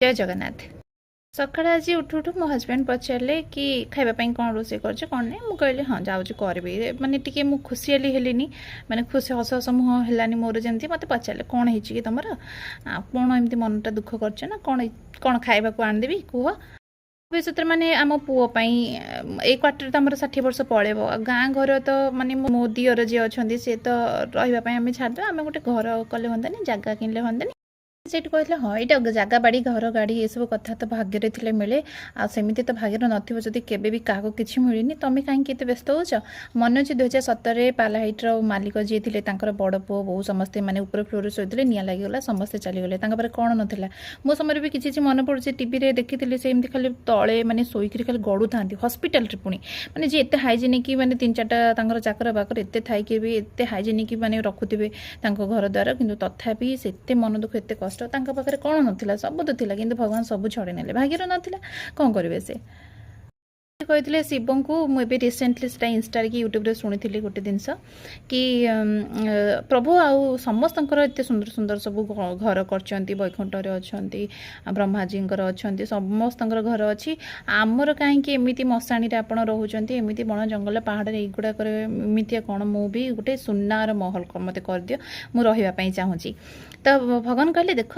ଜୟ ଜଗନ୍ନାଥ। ସକାଳେ ଆଜି ଉଠୁ ଉଠୁ ମୋ ହଜବେଣ୍ଡ ପଚାରିଲେ କି ଖାଇବା ପାଇଁ କ'ଣ ରୋଷେଇ କରୁଛ, କ'ଣ ନାହିଁ। ମୁଁ କହିଲି, ହଁ, ଯାଉଛି କରିବି। ମାନେ ଟିକେ ମୁଁ ଖୁସିଆଲି ହେଲିନି, ମାନେ ଖୁସି ହସ ହସ ମୁହଁ ହେଲାନି ମୋର ଯେମିତି। ମୋତେ ପଚାରିଲେ, କ'ଣ ହେଇଛି କି ତମର? ଆଉ କ'ଣ ଏମିତି ମନଟା ଦୁଃଖ କରୁଛ ନା କ'ଣ? କ'ଣ ଖାଇବାକୁ ଆଣିଦେବି କୁହ। ଭବିଷ୍ୟତରେ ମାନେ ଆମ ପୁଅ ପାଇଁ ଏଇ କ୍ୱାର୍ଟର ତ ଆମର 60 ବର୍ଷ ପଳେଇବ। ଆଉ ଗାଁ ଘର ତ ମାନେ ମୋ ଦିଅର ଯିଏ ଅଛନ୍ତି, ସିଏ ତ ରହିବା ପାଇଁ ଆମେ ଛାଡ଼ିଦେବା। ଆମେ ଗୋଟେ ଘର କଲେ ହୁଅନ୍ତାନି? ଜାଗା କିଣିଲେ ହୁଅନ୍ତାନି? ସେଇଠି କହିଥିଲେ, ହଁ, ଏଇଟା ଜାଗା, ବାଡ଼ି, ଘର, ଗାଡ଼ି, ଏସବୁ କଥା ତ ଭାଗ୍ୟରେ ଥିଲେ ମିଳେ। ଆଉ ସେମିତି ତ ଭାଗ୍ୟରେ ନଥିବ ଯଦି, କେବେ ବି କାହାକୁ କିଛି ମିଳିନି। ତମେ କାହିଁକି ଏତେ ବ୍ୟସ୍ତ ହେଉଛ? ମନେ ଅଛି, 2017ରେ ପାଲାହାଇଟ୍ର ମାଲିକ ଯିଏ ଥିଲେ, ତାଙ୍କର ବଡ଼ ପୁଅ, ବୋହୂ ସମସ୍ତେ ମାନେ ଉପର ଫ୍ଲୋରରେ ଶୋଇଥିଲେ, ନିଆଁ ଲାଗିଗଲା, ସମସ୍ତେ ଚାଲିଗଲେ। ତାଙ୍କ ପାଖରେ କ'ଣ ନଥିଲା? ମୋ ସମୟରେ ବି କିଛି କିଛି ମନେ ପଡ଼ୁଛି, ଟିଭିରେ ଦେଖିଥିଲି, ସେ ଏମିତି ଖାଲି ତଳେ ମାନେ ଶୋଇକିରି ଖାଲି ଗଡ଼ୁଥାନ୍ତି ହସ୍ପିଟାଲରେ ପୁଣି। ମାନେ ଯିଏ ଏତେ ହାଇଜେନିକ୍, ମାନେ ତିନି ଚାରିଟା ତାଙ୍କର ଚାକର ବାକର ଏତେ ଥାଇକି ବି ଏତେ ହାଇଜେନିକ୍ ମାନେ ରଖୁଥିବେ ତାଙ୍କ ଘର ଦ୍ୱାର, କିନ୍ତୁ ତଥାପି ସେ ଏତେ ମନ ଦୁଃଖ, ଏତେ କଷ୍ଟ। ତାଙ୍କ ପାଖରେ କ'ଣ ନଥିଲା? ସବୁ ତ ଥିଲା, କିନ୍ତୁ ଭଗବାନ ସବୁ ଛଡ଼େଇ ନେଲେ। ଭାଗ୍ୟରେ ନଥିଲା, କ'ଣ କରିବେ? ସେ କହିଥିଲେ ଶିବଙ୍କୁ। ମୁଁ ଏବେ ରିସେଣ୍ଟଲି ସେଟା ଇନଷ୍ଟାରେ କି ୟୁଟ୍ୟୁବରେ ଶୁଣିଥିଲି ଗୋଟେ ଜିନିଷ କି ପ୍ରଭୁ ଆଉ ସମସ୍ତଙ୍କର ଏତେ ସୁନ୍ଦର ସୁନ୍ଦର ସବୁ ଘର କରିଛନ୍ତି, ବୈକୁଣ୍ଠରେ ଅଛନ୍ତି, ଆଉ ବ୍ରହ୍ମାଜୀଙ୍କର ଅଛନ୍ତି, ସମସ୍ତଙ୍କର ଘର ଅଛି। ଆମର କାହିଁକି ଏମିତି ମଶାଣିରେ ଆପଣ ରହୁଛନ୍ତି, ଏମିତି ବଣ ଜଙ୍ଗଲ ପାହାଡ଼ରେ ଏଇଗୁଡ଼ାକରେ? ଏମିତିଆ କ'ଣ? ମୁଁ ବି ଗୋଟେ ସୁନାର ମହଲ ମୋତେ କରିଦିଅ, ମୁଁ ରହିବା ପାଇଁ ଚାହୁଁଛି। ତ ଭଗବାନ କହିଲେ, ଦେଖ,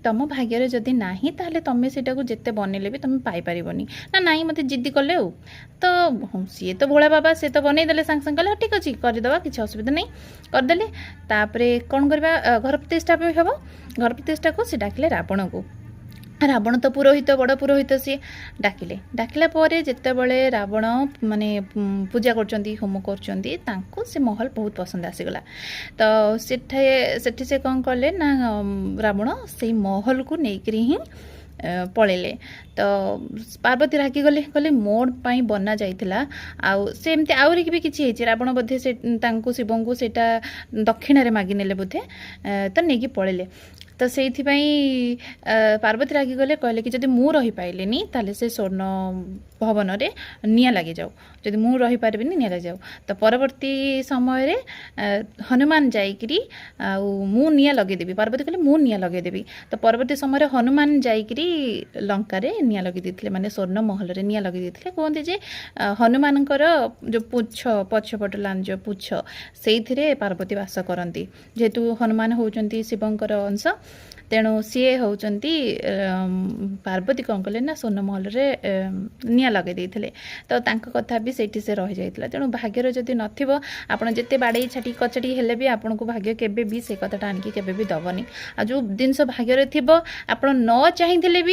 ତମ ଭାଗ୍ୟରେ ଯଦି ନାହିଁ, ତାହେଲେ ତମେ ସେଇଟାକୁ ଯେତେ ବନେଇଲେ ବି ତମେ ପାଇପାରିବନି। ନା ନାଇଁ, ମୋତେ ଜିଦ୍ଦି କଲେ। ଆଉ ତ ସିଏ ତ ଭୋଳା ବାବା, ସିଏ ତ ବନେଇଦେଲେ ସାଙ୍ଗେ ସାଙ୍ଗେ। କହିଲେ, ହଁ, ଠିକ୍ ଅଛି, କରିଦେବା, କିଛି ଅସୁବିଧା ନାହିଁ। କରିଦେଲେ। ତାପରେ କ'ଣ କରିବା? ଘର ପ୍ରତିଷ୍ଠା ବି ହେବ। ଘର ପ୍ରତିଷ୍ଠାକୁ ସେ ଡାକିଲେ ରାବଣକୁ। ରାବଣ ତ ପୁରୋହିତ, ବଡ଼ ପୁରୋହିତ ସିଏ। ଡାକିଲେ। ଡାକିଲା ପରେ ଯେତେବେଳେ ରାବଣ ମାନେ ପୂଜା କରୁଛନ୍ତି, ହୋମ କରୁଛନ୍ତି, ତାଙ୍କୁ ସେ ମହଲ ବହୁତ ପସନ୍ଦ ଆସିଗଲା। ତ ସେଠି ସେ କ'ଣ କଲେ ନା ରାବଣ ସେଇ ମହଲକୁ ନେଇକରି ହିଁ ପଳେଇଲେ। ତ ପାର୍ବତୀ ରାଗିଗଲେ, କହିଲେ, ମୋ ପାଇଁ ବନା ଯାଇଥିଲା। ଆଉ ସେ ଏମିତି ଆହୁରି ବି କିଛି ହେଇଛି। ରାବଣ ବୋଧେ ସେ ତାଙ୍କୁ, ଶିବଙ୍କୁ ସେଇଟା ଦକ୍ଷିଣାରେ ମାଗିନେଲେ ବୋଧେ, ତ ନେଇକି ପଳେଇଲେ। ତ ସେଇଥିପାଇଁ ପାର୍ବତୀ ରାଗିଗଲେ। କହିଲେ କି ଯଦି ମୁଁ ରହିପାରିଲିନି, ତାହେଲେ ସେ ସ୍ୱର୍ଣ୍ଣ ଭବନରେ ନିଆଁ ଲାଗିଯାଉ। ଯଦି ମୁଁ ରହିପାରିବିନି, ନିଆଁ ଲାଗିଯାଉ। ତ ପରବର୍ତ୍ତୀ ସମୟରେ ହନୁମାନ ଯାଇକିରି, ଆଉ ମୁଁ ନିଆଁ ଲଗେଇଦେବି, ପାର୍ବତୀ କହିଲେ, ମୁଁ ନିଆଁ ଲଗେଇଦେବି। ତ ପରବର୍ତ୍ତୀ ସମୟରେ ହନୁମାନ ଯାଇକିରି ଲଙ୍କାରେ ନିଆଁ ଲଗେଇ ଦେଇଥିଲେ, ମାନେ ସ୍ୱର୍ଣ୍ଣ ମହଲରେ ନିଆଁ ଲଗେଇ ଦେଇଥିଲେ। କୁହନ୍ତି ଯେ ହନୁମାନଙ୍କର ଯେଉଁ ପୁଚ୍ଛ, ପଛପଟ ଲାଞ୍ଜ ପୁଚ୍ଛ, ସେଇଥିରେ ପାର୍ବତୀ ବାସ କରନ୍ତି। ଯେହେତୁ ହନୁମାନ ହେଉଛନ୍ତି ଶିବଙ୍କର ଅଂଶ, ତେଣୁ ସିଏ ହେଉଛନ୍ତି ପାର୍ବତୀ। କ'ଣ କଲେ ନା ସ୍ୱର୍ଣ୍ଣ ମହଲରେ ନିଆଁ ଲଗେଇ ଦେଇଥିଲେ। ତ ତାଙ୍କ କଥା ବି ସେଇଠି ସେ ରହିଯାଇଥିଲା। ତେଣୁ ଭାଗ୍ୟରେ ଯଦି ନଥିବ, ଆପଣ ଯେତେ ବାଡ଼େଇ ଛାଟି କଚାଡ଼ି ହେଲେ ବି ଆପଣଙ୍କୁ ଭାଗ୍ୟ କେବେ ବି ସେ କଥାଟା ଆଣିକି କେବେ ବି ଦେବନି। ଆଉ ଯେଉଁ ଜିନିଷ ଭାଗ୍ୟରେ ଥିବ, ଆପଣ ନ ଚାହିଁଥିଲେ ବି